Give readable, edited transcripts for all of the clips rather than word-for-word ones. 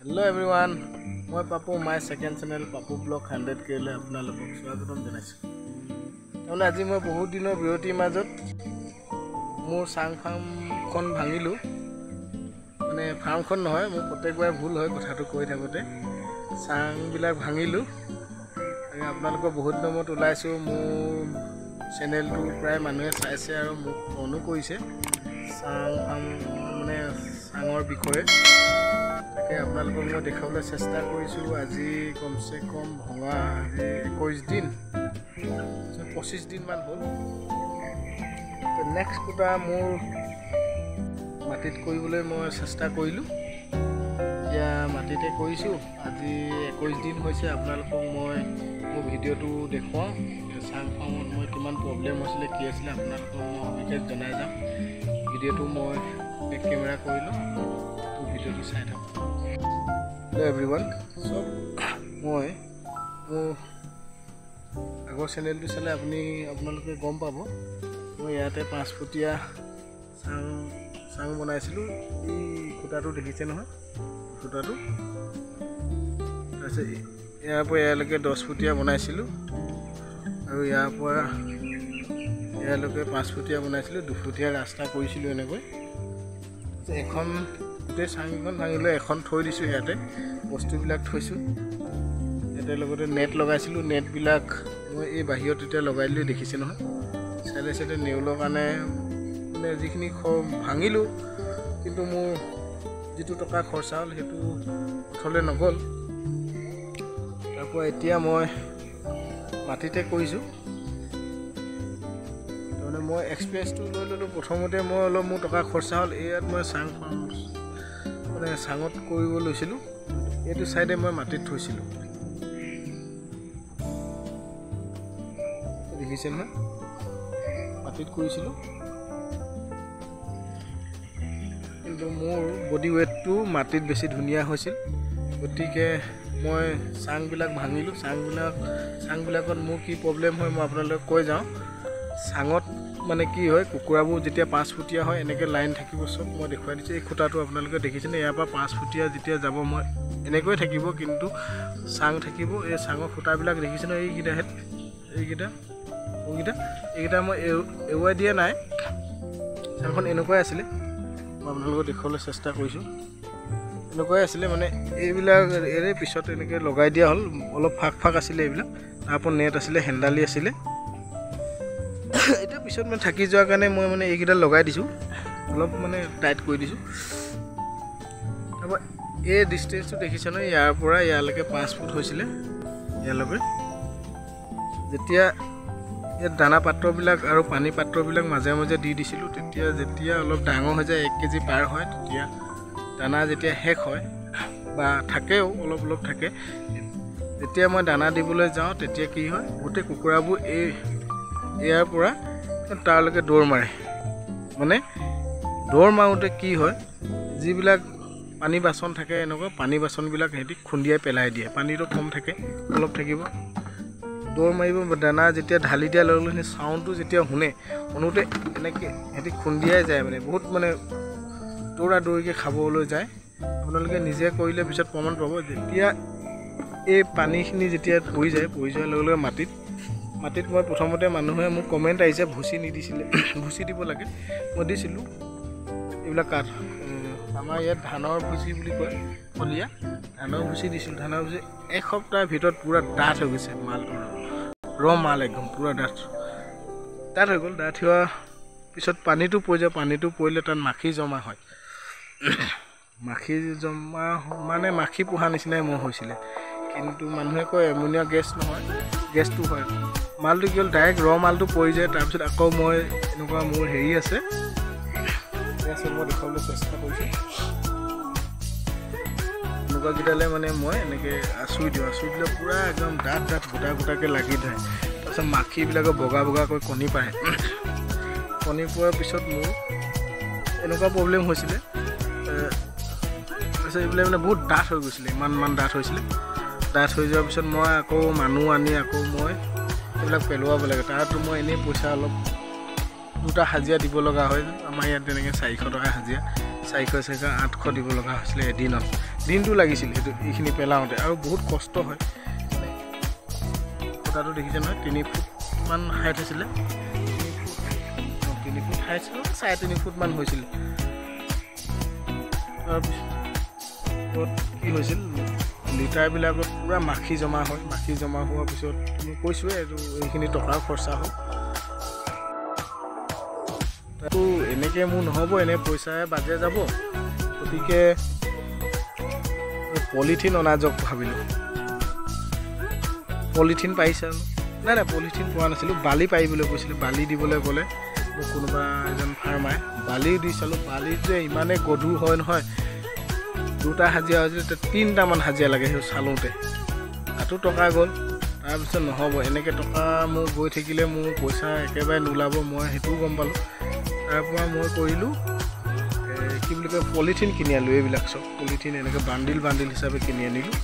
Hello' everyone, মই Papu, my second channel Papu blog 100 কেলৈ আপোনালোকক স্বাগতম জনাইছোঁ। তাৰমানে আজি মই বহুত দিনৰ বিৰতিৰ মাজত মোৰ চাং ফাৰ্মখন ভাঙিলোঁ। মানে ফাৰ্মখন নহয়, মোৰ প্ৰত্যেকবাৰে ভুল হয় কথাটো কৈ থাকোঁতে। চাংবিলাক ভাঙিলোঁ। আপোনালোকৰ বহুত দিনৰ মূৰত ওলাইছোঁ। মোৰ চেনেলটো প্ৰায় মানুহে চাইছে আৰু মোক ফোনো কৰিছে চাং ফাৰ্ম মানে চাঙৰ বিষয়ে। তাকে আপোনালোকক মই দেখুৱাবলৈ চেষ্টা কৰিছোঁ। আজি কমচে কম ভঙা আজি 21 দিন, 25 দিনমান হ'ল। নেক্সট কোটা মোৰ মাটিত কৰিবলৈ মই চেষ্টা কৰিলোঁ। এতিয়া মাটিতে কৰিছোঁ, আজি 21 দিন হৈছে। আপোনালোকক মই মোৰ ভিডিঅ'টো দেখুৱাওঁ, চাং ফাৰ্মত মই কিমান প্ৰব্লেম হৈছিলে, কি আছিলে, আপোনালোকক মই সবিশেষ জনাই যাম। ভিডিঅ'টো মই বেক কেমেৰা কৰিলোঁ, ভিডিঅ'টো চাই থাকক। হেল্ল' এভৰিৱান, চব মই মোৰ আগৰ চেনেলটো চালে আপোনালোকে গম পাব, মই ইয়াতে 5 ফুটীয়া চাং বনাইছিলোঁ। এই খুঁটাটো দেখিছে নহয়, খুঁটাটো। তাৰপিছত ইয়াৰ পৰা ইয়ালৈকে 10 ফুটীয়া বনাইছিলোঁ আৰু ইয়াৰ পৰা ইয়ালৈকে 5 ফুটীয়া বনাইছিলোঁ। 2 ফুটীয়া ৰাস্তা কৰিছিলোঁ এনেকৈ। এখন গোটেই চাংখন ভাঙিলৈ এখন থৈ দিছোঁ, ইয়াতে বস্তুবিলাক থৈছোঁ। ইয়াতে লগতে নেট লগাইছিলোঁ। নেটবিলাক মই এই বাহিৰত এতিয়া লগাই দিলোঁ, দেখিছে নহয়। চাইডে চাইডে নেউলৰ কাৰণে মানে যিখিনি ভাঙিলোঁ, কিন্তু মোৰ যিটো টকা খৰচা হ'ল সেইটো পথলৈ নগ'ল। তাৰপৰা এতিয়া মই মাটিতে কৰিছোঁ। তাৰমানে মই এক্সপিৰিয়েঞ্চটো লৈ ল'লোঁ। প্ৰথমতে মই অলপ মোৰ টকা খৰচা হ'ল। ইয়াত মই চাং মানে চাঙত কৰিব লৈছিলোঁ, এইটো চাইডে মই মাটিত থৈছিলোঁ, দেখিছে নহয়, মাটিত কৰিছিলোঁ। কিন্তু মোৰ বডি ৱেইটটো মাটিত বেছি ধুনীয়া হৈছিল, গতিকে মই চাংবিলাক ভাঙিলোঁ। চাংবিলাকত মোৰ কি প্ৰব্লেম হয় মই আপোনালোকক কৈ যাওঁ। চাঙত মানে কি হয়, কুকুৰাবোৰ যেতিয়া 5 ফুটীয়া হয় এনেকৈ লাইন থাকিব, চব মই দেখুৱাই দিছোঁ। এই খুঁটাটো আপোনালোকে দেখিছেনে? ইয়াৰ পৰা 5 ফুটীয়া যেতিয়া যাব, মই এনেকৈ থাকিব, কিন্তু চাং থাকিব। এই চাঙৰ খুঁটাবিলাক দেখিছেনে? এইকেইটা এইকেইটা এইকেইটা মই এৰুৱাই দিয়া নাই, চাংখন এনেকুৱাই আছিলে। মই আপোনালোকক দেখুৱাবলৈ চেষ্টা কৰিছোঁ। এনেকুৱাই আছিলে, মানে এইবিলাক এৰে পিছত এনেকৈ লগাই দিয়া হ'ল। অলপ ফাঁক ফাঁক আছিলে এইবিলাক, তাৰপৰা নেট আছিলে, হেন্দালি আছিলে। এতিয়া পিছত মানে থাকি যোৱাৰ কাৰণে মই মানে এইকেইটা লগাই দিছোঁ, অলপ মানে টাইট কৰি দিছোঁ। তাৰপৰা এই ডিষ্টেঞ্চটো দেখিছে নহয়, ইয়াৰ পৰা ইয়ালৈকে 5 ফুট হৈছিলে। ইয়ালৈকে যেতিয়া ইয়াত দানা পাত্ৰবিলাক আৰু পানী পাত্ৰবিলাক মাজে মাজে দি দিছিলোঁ, তেতিয়া যেতিয়া অলপ ডাঙৰ হৈ যায়, 1 কেজি পাৰ হয়, তেতিয়া দানা যেতিয়া শেষ হয় বা থাকেও অলপ অলপ থাকে, যেতিয়া মই দানা দিবলৈ যাওঁ তেতিয়া কি হয়, গোটেই কুকুৰাবোৰ এই ইয়াৰ পৰা তালৈকে দৌৰ মাৰে। মানে দৌৰ মাৰোঁতে কি হয়, যিবিলাক পানী বাচন থাকে, এনেকুৱা পানী বাচনবিলাক সিহঁতি খুন্দিয়াই পেলাই দিয়ে। পানীটো কম থাকে, অলপ থাকিব, দৌৰ মাৰিব। দানা যেতিয়া ঢালি দিয়াৰ লগে লগে চাউণ্ডটো যেতিয়া শুনে, শুনোতে এনেকৈ সিহঁতি খুন্দিয়াই যায়, মানে বহুত মানে দৌৰা দৌৰিকৈ খাবলৈ যায়। আপোনালোকে নিজে কৰিলে পিছত প্ৰমাণ পাব। যেতিয়া এই পানীখিনি যেতিয়া পৰি যায়, পৰি যোৱাৰ লগে লগে মাটিত মই প্ৰথমতে মানুহে মোক কমেণ্ট আহিছে, ভুচি নিদিছিলে, ভুচি দিব লাগে। মই দিছিলোঁ। এইবিলাক কাঠ আমাৰ ইয়াত ধানৰ ভুচি বুলি কয়, ফলীয়া ধানৰ ভুচি দিছিলোঁ। ধানৰ ভুচি 1 সপ্তাহৰ ভিতৰত পূৰা ডাঠ হৈ গৈছে মালটো, ৰ মাল একদম পূৰা ডাঠ ডাঠ হৈ গ'ল। ডাঠ হোৱাৰ পিছত পানীটো পৰি যায়। পানীটো পৰিলে তাত মাখি জমা হয়। মাখি জমা মানে মাখি পোহা নিচিনাই মোৰ হৈছিলে। কিন্তু মানুহে কয় এমনিয়া গেছ নহয়, গেছটো হয়। মালটো কি হ'ল, ডাইৰেক্ট ৰ মালটো পৰি যায়। তাৰপিছত আকৌ মই এনেকুৱা মোৰ হেৰি আছে, মই দেখুৱাবলৈ চেষ্টা কৰিছোঁ। এনেকুৱাকেইটালৈ মানে মই এনেকৈ আঁচুৰি দিওঁ। আঁচুৰি দিলে পূৰা একদম ডাঠ ডাঠ গোটা গোটাকৈ লাগি ধৰে। তাৰপিছত মাখিবিলাকে বগা বগাকৈ কণী পাৰে। কণী পৰাৰ পিছত মোৰ এনেকুৱা প্ৰব্লেম হৈছিলে। তাৰপিছত এইবিলাক মানে বহুত ডাঠ হৈ গৈছিলে, ইমানমান ডাঠ হৈছিলে। ডাঠ হৈ যোৱাৰ পিছত মই আকৌ মানুহ আনি আকৌ মই এইবিলাক পেলোৱাব লাগে। তাতো মই এনেই পইচা অলপ দুটা হাজিৰা দিব লগা হয়। আমাৰ ইয়াত তেনেকৈ 400 টকা হাজিৰা, 400 400 800 দিব লগা হৈছিলে এদিনত। দিনটো লাগিছিল সেইটো এইখিনি পেলাওঁতে, আৰু বহুত কষ্ট হয়। খুঁটাটো দেখিছে নহয়, 3 ফুটমান হাইট আছিলে, 3 ফুট হাইট 3.5 ফুটমান হৈছিল। তাৰপিছত কি হৈছিল, লিটাৰবিলাকত পূৰা মাখি জমা হয়। মাখি জমা হোৱাৰ পিছত মই কৈছোঁৱে এইটো এইখিনি টকাও খৰচা হ'ল। তাতো এনেকৈ মোৰ নহ'ব, এনে পইচাই বাজে যাব, গতিকে পলিথিন অনা যাওক ভাবিলোঁ। পলিথিন পাৰিছে নাই নাই পলিথিন পোৱা নাছিলোঁ, বালি পাৰিবলৈ কৈছিলোঁ। বালি দিবলৈ ক'লে মোক কোনোবা এজন ফাৰ্মাৰে, বালিও দি চালোঁ। বালিত যে ইমানেই গধুৰ হয় নহয়, 2টা হাজিৰা হৈছিলে, 3টামান হাজিৰা লাগে সেই চালোঁতে, তাতো টকা গ'ল। তাৰপিছত নহ'ব, এনেকৈ টকা মোৰ গৈ থাকিলে মোৰ পইচা একেবাৰে নোলাব, মই সেইটোও গম পালোঁ। তাৰপৰা মই কৰিলোঁ কি বুলি কয়, পলিথিন কিনি আনিলোঁ। এইবিলাক চব পলিথিন এনেকৈ বান্দিল বান্দিল হিচাপে কিনি আনিলোঁ।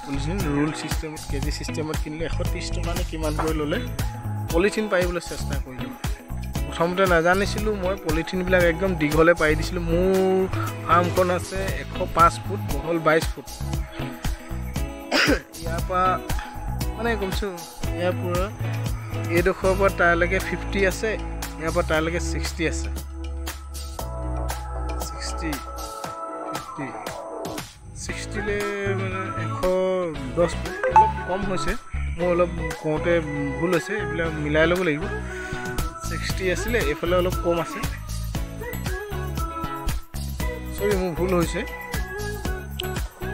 পলিথিন ৰোল চিষ্টেমত, কেজি চিষ্টেমত কিনিলোঁ, 130 টকা নে কিমান কৰি ল'লে। পলিথিন পাৰিবলৈ চেষ্টা কৰিলোঁ। প্ৰথমতে নাজানিছিলোঁ মই, পলিথিনবিলাক একদম দীঘলে পাৰি দিছিলোঁ। মোৰ ফাৰ্মখন আছে 105 ফুট, বহল 22 ফুট। ইয়াৰ পৰা মানে গমছোঁ, ইয়াৰ পৰা এইডোখৰৰ পৰা তালৈকে 50 আছে, ইয়াৰ পৰা তালৈকে 60 আছে, 60 50 60লৈ মানে 110 ফুট, অলপ কম হৈছে, মোৰ অলপ কওঁতে ভুল হৈছে, এইবিলাক মিলাই ল'ব লাগিব। 60 আছিলে, এইফালে অলপ কম আছে, চৰি মোৰ ভুল হৈছে।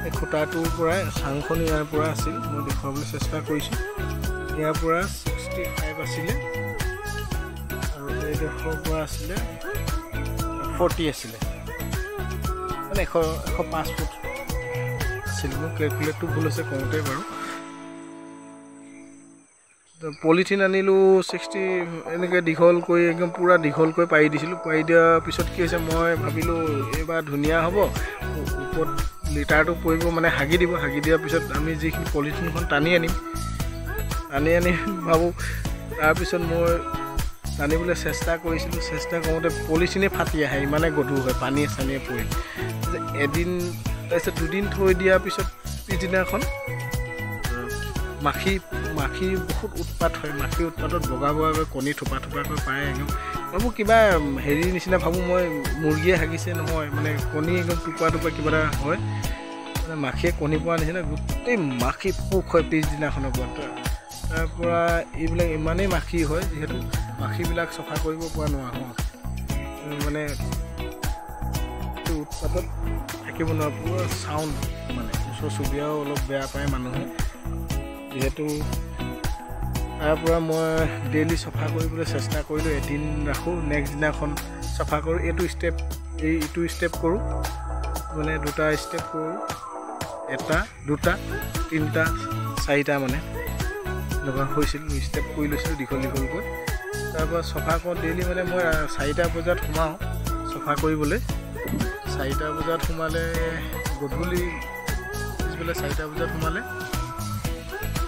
এই খুঁটাটোৰ পৰাই চাংখন ইয়াৰ পৰা আছিল, মই দেখুৱাবলৈ চেষ্টা কৰিছোঁ। ইয়াৰ পৰা 65 আছিলে, আৰু এইডোখৰৰ পৰা আছিলে 40 আছিলে, মানে 105 ফুট আছিল। মোৰ কেলকুলেটটো ভুল হৈছে কওঁতে বাৰু। পলিথিন আনিলোঁ 60, এনেকৈ দীঘল কৰি একদম পূৰা দীঘলকৈ পাৰি দিছিলোঁ। পাৰি দিয়াৰ পিছত কি হৈছে, মই ভাবিলোঁ এইবাৰ ধুনীয়া হ'ব, ওপৰত লিটাৰটো পৰিব মানে হাগি দিব। হাগি দিয়াৰ পিছত আমি যিখিনি পলিথিনখন টানি আনিম, টানি আনি ভাবোঁ। তাৰপিছত মই টানিবলৈ চেষ্টা কৰিছিলোঁ, চেষ্টা কৰোঁতে পলিথিনে ফাটি আহে, ইমানে গধুৰ হয়, পানীয়ে চানীয়ে পৰি। এদিন তাৰপিছত দুদিন থৈ দিয়াৰ পিছত পিছদিনাখন মাখি মাখি বহুত উৎপাত হয়। মাখি উৎপাতত বগা বগাকৈ কণী থোপা থোপাকৈ পাৰে একদম। ভাবোঁ কিবা হেৰি নিচিনা, ভাবোঁ মই মুৰ্গীয়ে হাগিছে, নহয় মানে কণী একদম টুকুৰা টুকুৰা কিবা এটা হয়, মানে মাখিয়ে কণী পোৱা নিচিনা গোটেই মাখি পোক হয় পিছদিনাখনৰ পৰা। তাৰপৰা এইবিলাক ইমানেই মাখি হয়, যিহেতু মাখিবিলাক চফা কৰিব পৰা নোৱাৰা হওঁ, মানে উৎপাতত থাকিব নোৱাৰা, পূৰা চাউণ্ড, মানে ওচৰ চুবুৰীয়াও অলপ বেয়া পায় মানুহে যিহেতু। তাৰপৰা মই ডেইলি চফা কৰিবলৈ চেষ্টা কৰিলোঁ। এদিন ৰাখোঁ, নেক্সট দিনাখন চফা কৰোঁ। এইটো ষ্টেপ, এই ইটো ষ্টেপ কৰোঁ, মানে 2টা ষ্টেপ কৰোঁ, 1, 2, 3, 4টা মানে এনেকুৱা হৈছিল। ষ্টেপ কৰি লৈছিলোঁ দীঘল দীঘলকৈ। তাৰপৰা চফা কৰোঁ ডেইলি, মানে মই 4টা বজাত সোমাওঁ চফা কৰিবলৈ। 4টা বজাত সোমালে গধূলি পিছবেলা 4টা বজাত সোমালে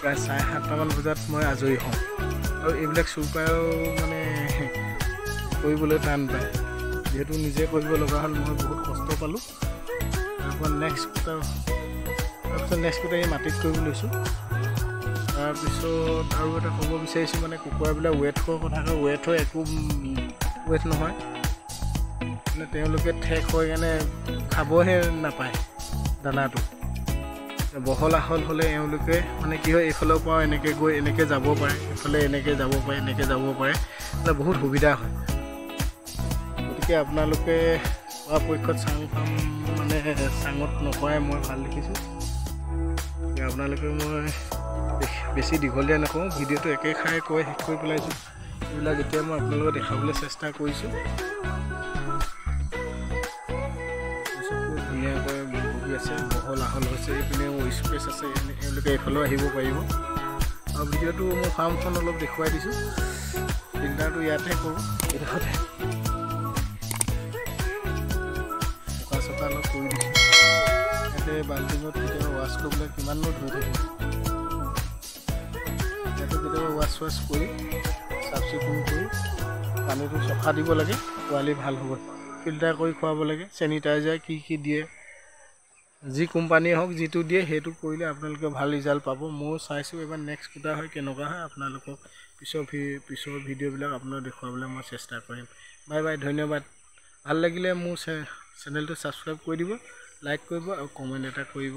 প্ৰায় 7:30টামান বজাত মই আজৰি হওঁ। আৰু এইবিলাক চুপাৰেও মানে কৰিবলৈ টান পায়, যিহেতু নিজে কৰিব লগা হ'ল, মই বহুত কষ্ট পালোঁ। তাৰপৰা নেক্সট কুটা, তাৰপিছত নেক্সট কুটা এই মাটিত কৰিব লৈছোঁ। তাৰপিছত আৰু এটা ক'ব বিচাৰিছোঁ, মানে কুকুৰাবিলাক ৱেট হোৱাৰ কথা কয়, ৱেট হৈ একো ৱেট নহয়, মানে তেওঁলোকে ঠেক হৈ কাৰণে খাবহে নাপায় দানাটো। বহল আহল হ'লে এওঁলোকে মানে কি হয়, এইফালৰ পৰাও এনেকৈ গৈ এনেকৈ যাব পাৰে, এইফালে এনেকৈ যাব পাৰে, এনেকৈ যাব পাৰে, মানে বহুত সুবিধা হয়। গতিকে আপোনালোকে পৰাপক্ষত চাং ফাৰ্ম মানে চাঙত নকৰাই মই ভাল দেখিছোঁ। গতিকে আপোনালোকে মই বেছি দীঘলীয়া নকওঁ, ভিডিঅ'টো একেষাৰে কৈ শেষ কৰি পেলাইছোঁ। এইবিলাক এতিয়া মই আপোনালোকক দেখাবলৈ চেষ্টা কৰিছোঁ। ধুনীয়াকৈ বহি আছে, বহল আহল হৈছে, এইপিনেও স্পেচ আছে, এওঁলোকে এইফালেও আহিব পাৰিব। আৰু ভিডিঅ'টো মোৰ ফাৰ্মখন অলপ দেখুৱাই দিছোঁ। ফিল্টাৰটো ইয়াতে কৰোঁ, এইডোখৰতে বোকা চোকা অলপ কৰি দিছোঁ। ইয়াতে বাল্টিঙত কেতিয়াবা ৱাছ কৰিবলৈ কিমাননো ধুই থাকিম, ইয়াতে কেতিয়াবা ৱাছ চোৱাছ কৰি চাফ চিকুণ কৰি পানীটো চফা দিব লাগে, পোৱালি ভাল হ'ব। ফিল্টাৰ কৰি খুৱাব লাগে, চেনিটাইজাৰ কি কি দিয়ে। যি কোম্পানীয়ে হওক, যিটো দিয়ে সেইটো কৰিলে আপোনালোকে ভাল ৰিজাল্ট পাব। ময়ো চাইছোঁ, এইবাৰ নেক্সট কুটা হয় কেনেকুৱা হয়, আপোনালোকক পিছৰ ভিডিঅ'বিলাক আপোনাক দেখুৱাবলৈ মই চেষ্টা কৰিম। বাই বাই, ধন্যবাদ। ভাল লাগিলে মোৰ চেনেলটো ছাবস্ক্ৰাইব কৰি দিব, লাইক কৰিব আৰু কমেণ্ট এটা কৰিব।